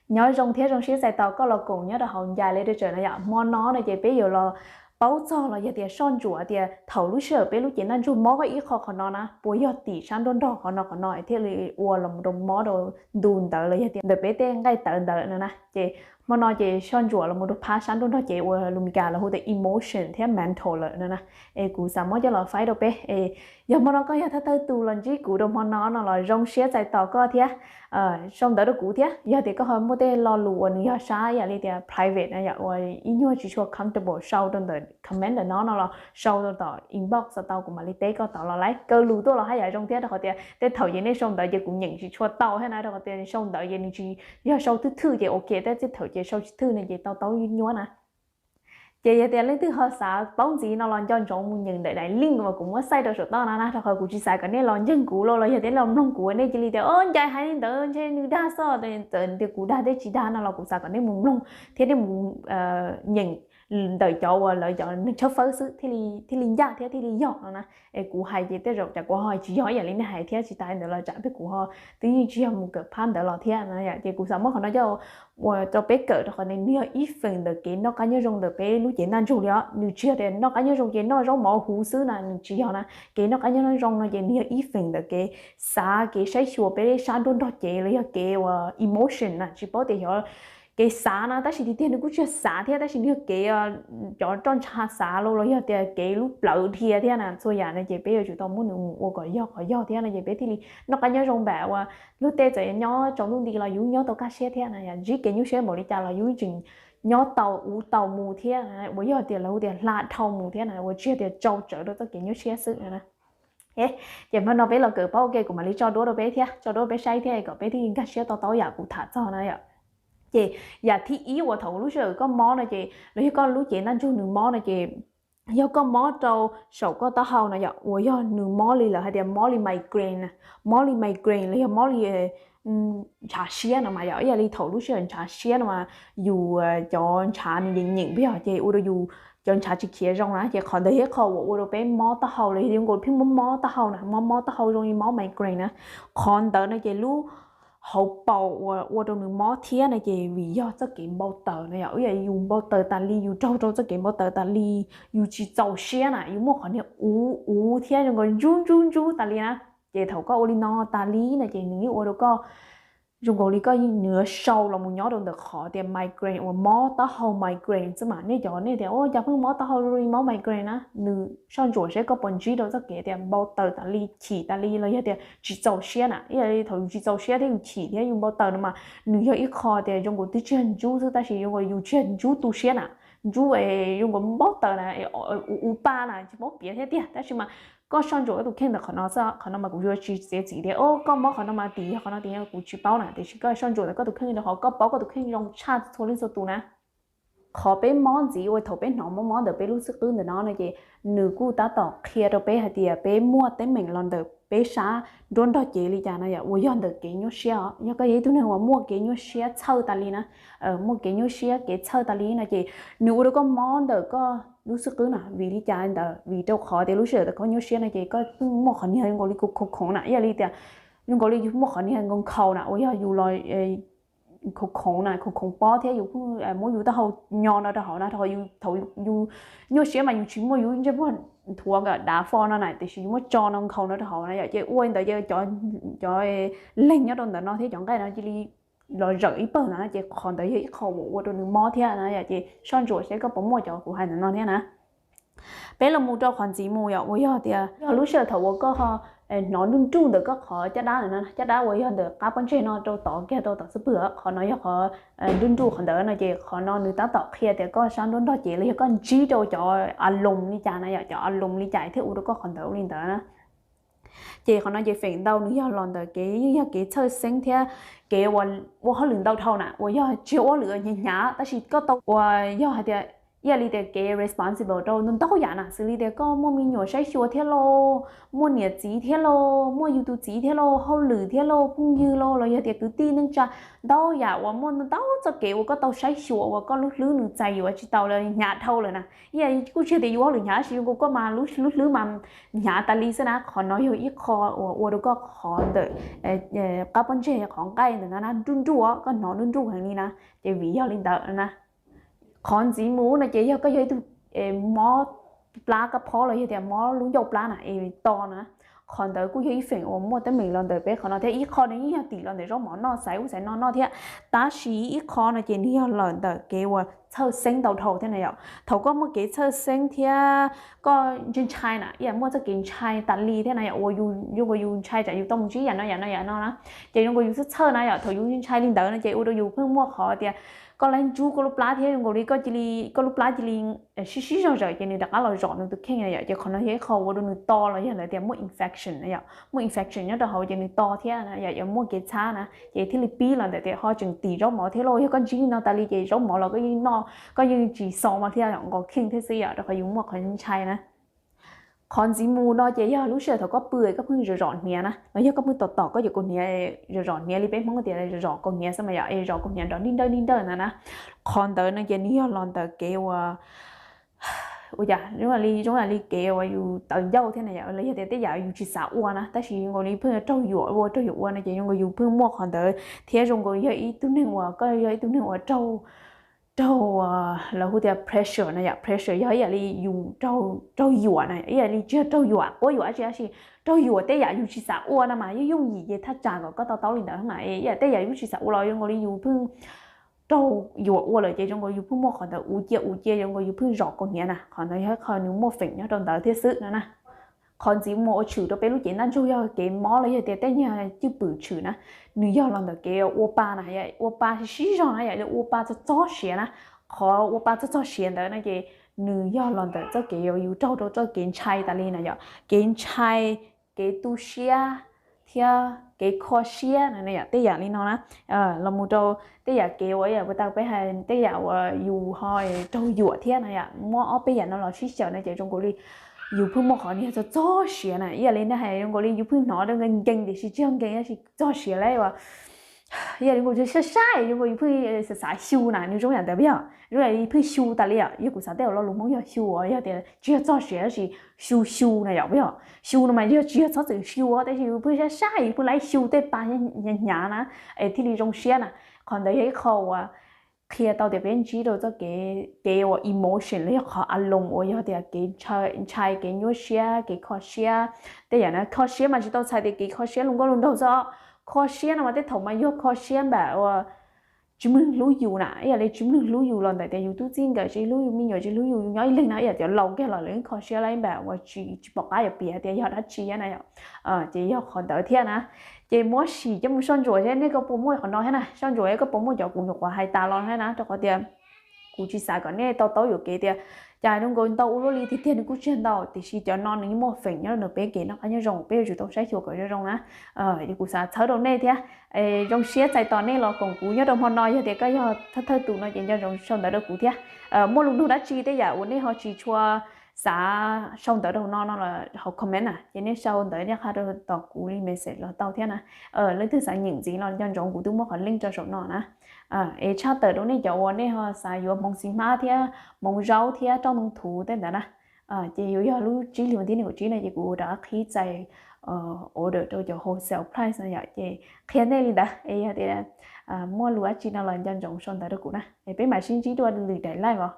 Nyob zoo thiab zoo siab txais tos koj los koom nyob rau hauv Ncas Literature no yom. Hmo no no ces peb yuav los paub txog los yog tias soj ntsuam tias thaum lub sij hawm peb lub cev ntaj ntsug mob koj ib qho qhov no na, puas yog tim sab nruab nrog qhov no qhov no thiaj li ua los rau mob rau ntu ntawd los yog tias ntawm peb tej nqaij tawv ntawd no na. Ces hmo no ces soj ntsuam los rau phab sab nruab nrog cev uas lus Meskas lawv hu tias emotion thiab mental lawm no na. Es kuv xav muab coj los faib rau peb es yog hmo no koj yog thawj thawj tus los ntsib kuv rau hmo no no los zoo siab txais tos koj thiab sau ntawv rau kuv thiab. Yog tias koj ho muaj tej lo lus uas nws yog sab ib yam li tias private na yom, uas ib nyuag tsis tshua comfortable sau rau ntawm comment ntawm no no los sau rau tom inbox tau, kuv mam li teb koj tod los laiv. Kaw lus tuaj los haj yam zoo thiab, rau qhov tias tej thaum ces nej sau ntawv ces kuv nyeem tsis tshua tau thiab na, rau qhov tias sau ntawv ces nws tsis yog sau thwj thwj ces ok, tej thaum ces sau tsis thwj no ces tau tau nyuab na. Ces yog tias leej twg ho xav paub ntxiv no los nco ntsoov mus nyeem ntawm daim link uas kuv muab xaij rau saum toj no na, rau qhov kuv tsis xav kom nej los ntseeg kuv los los yog tias los mloog kuv nej cia li tias o, Ncas hais li ntawd ntshe nws dag xwb, txawm tias kuv dag thiab tsis dag no los kuv xav kom nej mus mloog thiab nej mus nyeem ntawm cov uas lawv cov neeg tshawb fawb xwb thiaj li ncaj thiab thiaj li yog no na. Es kuv hais ces tej zaum cas kuv ho hais tsis yog ib yam li nej hais thiab, tsis tas li ntawd los tsam peb kuv ho twb yeej tsis yog mus kawm phab ntawd los thiab na. Ces kuv xav muab qhov no coj ua rau peb kawm rau qhov nws yog ib feem ntawm kev noj qab nyob zoo ntawm peb lub cev ntaj ntsug li os. Nws tsis yog tias noj qab nyob zoo ces noj zaub mov huv xwb na, nws tsis yog na. Kev noj qab nyob zoo no ces nws yog ib feem ntawm kev xav, kev saib xyuas peb sab nruab nrog cev los yog kev uas emotion na, tsis paub tias yog kev xav na, tab sis tiag tiag nws kuj tsis yog xav thiab, tab sis nws yog kev cov roj ntsha xav los los yog tias kev lub plawv dhia thiab na. Txhua yam no ces peb yuav tsum tau muab nws mus ua kom yog qhov yog thiab no ces peb thiaj li noj qab nyob zoo npaum uas luag tej txawm nyob tsaus ntuj nti los yus nyob tau kaj siab thiab na. Yog ntsib kev nyuaj siab npaum li cas los yus tseem nyob tau ua tau mus thiab, uas yog tias lawv hu tias hla dhau mus thiab na, uas tsis yog tias tsau tsawv rau txoj kev nyuaj siab xwb na. Ces hmo no peb los kawm paub ua ke, kuv mam li tso duab rau peb thiab, tso duab rau peb saib thiab kom peb thiaj nkag siab tau tau yam kuv tham txog na yom. Ces yam thib ib uas thaum lub sij hawm koj mob no ces los yog koj lub cev ntaj ntsug nws mob no ces yog koj mob rau saum koj taub hau no yom, uas yog nws mob li lawv hais tias mob li migraine na, mob li migraine los yog mob li ntshav siab no mas yom, ib yam li thaum lub sij hawm ntshav siab no mas yus cov ntshav nws nyeem nyeem peb yog ces ua rau yus cov ntshav tsis khiav zoo na. Ces qhov ntawd yog ib qho uas ua rau peb mob taub hau los yog zoo nkaus pheej mob mob taub hau na, mob mob taub hau zoo li mob migraine na. Qhov ntawd no ces lub hauv paus uas ua rau nws mob thiab no ces vim yog txoj kev npau taws no yom, ib yam yus npau taws tas li, yus raug rau txoj kev npau taws tas li, yus tsis txaus siab na, yus muaj qhov niag uv uv thiab zoo nkaus ntsub ntsub ntsub tas li na. Ces thaum koj ua li no tas li no ces nws yeej ua rau koj zoo nkaus li koj nws yuav sau los mus nyob rau ntawm qhov tias migraine uas mob taub hau migraine xwb mas. Nej cov nej tias ua cas pheej mob taub hau zoo li mob migraine na, nws soj ntsuam seb koj puas ntsib rau txoj kev tias npau taws tas li, chim tas li los yog tias tsis txaus siab na. Ib yam li thaum yus tsis txaus siab thiab yus chim thiab yus npau taws no mas nws yog ib qho tias zoo nkaus twb tsis yog ntsub xwb tab sis zoo nkaus yus tsis yog ntsub tu siab na, ntsub es zoo nkaus npau taws na, uv uv pa na tsis paub piav thiab tiag, tab sis mas koj soj ntsuam koj tus kheej ntawm qhov no xwb. Qhov no mas kuv yuav tsis txiav txim tias o koj mob qhov no mas tim yog qhov no tim yog, kuv tsis paub na, tiam sis koj soj ntsuam ntawm koj tus kheej rau qhov koj paub koj tus kheej zoo tshaj txhua leej txhua tus na. Qhov peb mob ntxiv uas thaum peb hnov mob mob ntawm peb lub xub qwb ntawm no no ces nws kuj tab tom qhia rau peb hais tias peb muaj teeb meem los ntawm peb sab nruab nrog cev li cas no yom, uas yog ntawm kev nyuaj siab os. Yog koj yog ib tug neeg uas muaj kev nyuaj siab txhawj tas li na, muaj kev nyuaj siab kev txhawj tas li no ces nws ua rau koj mob ntawm koj lub xub qwb na. Vim li cas ntawd? Vim rau qhov tias lub sij hawm koj nyuaj siab no ces koj pheej muaj qhov niag zoo nkaus li khoov khoov na, ib yam li tias zoo nkaus li yus muaj qhov niag nkhaus nkhaus na, uas yog yus los khoov khoov na, khoov khoov pob thiab yus pheej muab yus taub hau nyo no rau hauv na, rau qhov yus thaum yus nyuaj siab mas yus tsis muaj yus ntsej muag nthuav nkawd dav fo no na, tiam sis yus muab tso no nkhaus no rau hauv na yom, ces ua li ntawd ces cov leeg nyob rau ntawm no thiab cov nqaij no cia li los zawm ib pawg ntawd na, ces qhov ntawd yog ib qho uas ua rau nws mob thiab na yom. Ces soj ntsuam seb koj puas muaj cov kuv hais ntawm no thiab na. Peb los mus rau qhov ntxiv mus yom, uas yog tias yog lub sij hawm thaum uas koj hnov nruj nruj ntawm koj qhov caj dab ntawm no, caj dab uas yog ntawm qab pob ntseg no rau tod kiag rau tom xub pwg, qhov no yog qhov nruj nruj qhov ntawd no ces qhov no nws tab tom qhia tias koj sab nruab nrog cev los yog koj ntsib rau cov a loos li cas na yom, cov a loos li cas thiaj ua rau koj qhov ntawd ua li ntawd na. Ces qhov no ces feem ntau nws yog los ntawm kev, yeej yog kev txhawj xeeb thiab kev uas ua hauj lwm ntau dhau na, uas yog tsis ua hauj lwm hnyav hnyav tab sis koj tau uas yog hais tias ib yam li tias kev responsible rau ntau yam na, xws li tias koj muaj me nyuam saib xyuas thiab lauj, muaj niam txiv thiab lauj, muaj yus tus txiv thiab lauj, hauj lwm thiab lauj, phooj ywg lauj, los yog tias kwv tij neej tsa, ntau yam uas muaj ntau txoj kev uas koj tau saib xyuas uas koj lub hlwb nws txais yuav tsis tau los hnyav dhau lawm na. Ib yam kuj tsis tias yus hauj lwm hnyav, tab sis zoo nkaus koj mas lub hlwb mas hnyav tas li xwb na. Qhov no yog ib qho uas ua rau koj qhov ntawm qab pob ntseg qhov nqaij ntawm no na nruj nruj, koj hnov nruj nruj heev li na, ces vim yog li ntawd na. Qhov ntxiv mus no ces yog koj yog ib tug mob plab kab phob los yog tias mob lub ncauj plab na es to na, qhov ntawd kuj yog ib feem uas muaj teeb meem los ntawm peb qhov no thiab. Ib qho no yeej yog tim los ntawm zaub mov noj, xaiv ub xaiv no noj thiab, tab sis ib qho no ces nws yog los ntawm kev uas txhawj xeeb ntau dhau thiab na yom. Thaum koj muaj kev txhawj xeeb thiab koj ntshai ntshai na, ib yam muaj txoj kev ntshai tas li thiab na yom, uas yus zoo nkaus yus ntshai tsam yus tau mus ntsib yam no yam no yam no na, ces zoo nkaus yus txhawj txhawj na yom. Thaum yus ntshai li ntawd no ces ua rau yus pheej muaj qhov tias koj laib ntsub koj lub plab thiab zoo nkaus li koj cia li, koj lub plab cia li sib sib zog zawm ces nws rov qab los zom nws tus kheej na yom. Ces qhov no yog ib qho ua rau nws to los yog lawv tias muaj infection na yom, muaj infection nyob rau hauv ces nws to thiab na yom, yuav muaj kev txhab na ces thiaj li pib los ntawm tias ho tseem tim zaub mov thiab lauj. Yog koj ntsib li no tas li ces zaub mov los koj yeej noj, koj yeej tsis xaus mas thiaj nqos kheej thiab xwb yom, rau qhov yus muaj qhov ntshai na. Qhov ntxiv mus no ces yog lub sij hawm thaum koj pw koj pheej zom zom hniav na, los yog koj pheej tom tom koj cov kaus hniav, zom zom hniav li peb Hmoob tias zom zom kaus hniav xwb mas yom, es zom kaus hniav nrov nij nrawj nij nrawj ntawd na. Qhov ntawd no ces nws yog los ntawm kev ua, ua cas zoo li, zoo li kev uas yus tawv ncauj thiab na yom, los yog tias tej yam yus tsis xav ua na, tab sis zoo nkaus li pheej raug yuam ua raug yuam ua no ces zoo nkaus yus pheej muaj qhov ntawd thiab. Zoo nkaus yog ib tug neeg uas koj yog ib tug neeg uas raug, raug, lawv hu tias pressure na yom. Pressure yog ib yam li yus raug yuam na, ib yam li tsis yog raug yuam quab yuam dab tsi, tab sis raug yuam tej yam yus tsis xav ua no mas yooj yooj yim ces thaj tsam kom koj to taub li ntawd na. Ib yam tej yam yus tsis xav ua los zoo nkaus li yus pheej raug yuam ua lawm ces zoo nkaus yus pheej muaj qhov ntawd ua cia ua cia zoo nkaus yus pheej zom kaus hniav na. Qhov ntawd yog qhov nws muaj feem nyob rau ntawd thiab xwb no na. Qhov ntxiv mus ua tshwm rau peb lub cev ntaj ntsug yog kev mob los yog tias tej nyuag cwj pwm tshwm na, nws yog los ntawm kev ua pa na, ua pa sib zog na, yam li ua pa txog txog siav na. Qhov ua pa txog txog siav ntawd no ces nws yog los ntawm txoj kev uas yus raug rau txoj kev ntshai tas li na yom, kev ntshai, kev tu siab thiab kev kho siab na yom, tej yam li no na. Los mus rau tej yam kev uas yam puas tau peb hais tej yam uas yus ho raug yuam thiab na yom, muab ob peb yam no los sib xyaw no ces zoo nkaus li yus pheej muaj qhov niag txog txog siav na. Ib yam li nej hais zoo nkaus li yus pheej hnov rau nkees nkees tiam sis tsis yog nkees tab sis txog siav lawm uas ib yam li nkaus sab sab zoo nkaus yus pheej xav xav xyu na, nws zoo yam ntawd puas yog? Zoo yam li pheej xyu tas li yom. Yog kuv xav tej uas lo lus Hmoob yog xyu uas yog tias tsis yog txog siav tab sis xyu xyu na yom, puas yog? Xyu no mas yog tsis yog txhob txwm xyu tab sis yus pheej sab sab yus pheej laib xyu tej pa hnyav hnyav na es thiaj li zoo siab na. Qhov ntawd yog ib qho uas qhia tau tias peb ntsib rau txoj kev uas emotion los yog qhov a loos uas yog tias kev ntshai, kev nyuaj siab, kev kho siab. Tej yam na kho siab mas tsis tau txhais tias kev kho siab luag nkauj luag nraug xwb. Kho siab no mas tej thaum mas yog kho siab npam uas tsis muaj neeg hlub yus na, ib yam li tsis muaj neeg hlub yus los ntawm tias yus tub txij nkawm tsis hlub yus, me nyuam tsis hlub yus, yus nyob ib leeg no ib yam cov laus kiag los lawv kho siab lawm npam uas tsis pom qab yuav piav tias yog dab tsi na yom. Ces yog qhov ntawd thiab na. Ces muab sim coj mus soj ntsuam thiab nej koj puas muaj qhov no thiab na, soj ntsuam koj puas muaj cov kuv nyuam qhuav hais tas los thiab na, rau qhov tias kuv tsis xav kom nej to taub yuam kev tias cas zoo nkaus ntau ua luaj li tiag tiag, nws kuj tsis yog ntau, tiam sis cov no nws yeej muaj feem nyob rau peb kev noj qab nyob zoo, peb yuav tsum tau saib xyuas kom zoo zoo na. Ces kuv xav txhawb rau nej thiab. Zoo siab txais tos nej los koom kuv nyob rau hmo no, yog tias koj yog thawj thawj tus no ces nco ntsoov sau ntawv rau kuv thiab. Muaj lus nug dab tsi tej yam uas nej ho tsis tshua xav sau ntawv rau no no los hauv comment na, ces nej sau ntawv ncaj qha rau tom kuv li message los tau thiab na. Leej twg xav nyeem ntxiv los nco ntsoov kuv twb muab qhov link rau saum no na. Es tshaj tawm rau nej cov uas nej ho xav yuav hmoov xis hmab thiab hmoov zaub thiab roj ntoo thuv tej ntawd na, ces yuav yog lub tsib hlis vas thib nees nkaum tsib no ces kuv rov qab qhib txais order rau cov wholesale price no yom, ces qhia nej li ntawd es yog tias muaj lus dab tsi no los nco ntsoov sau ntawv rau kuv na, es peb mam sib ntsib dua lwm daim live os.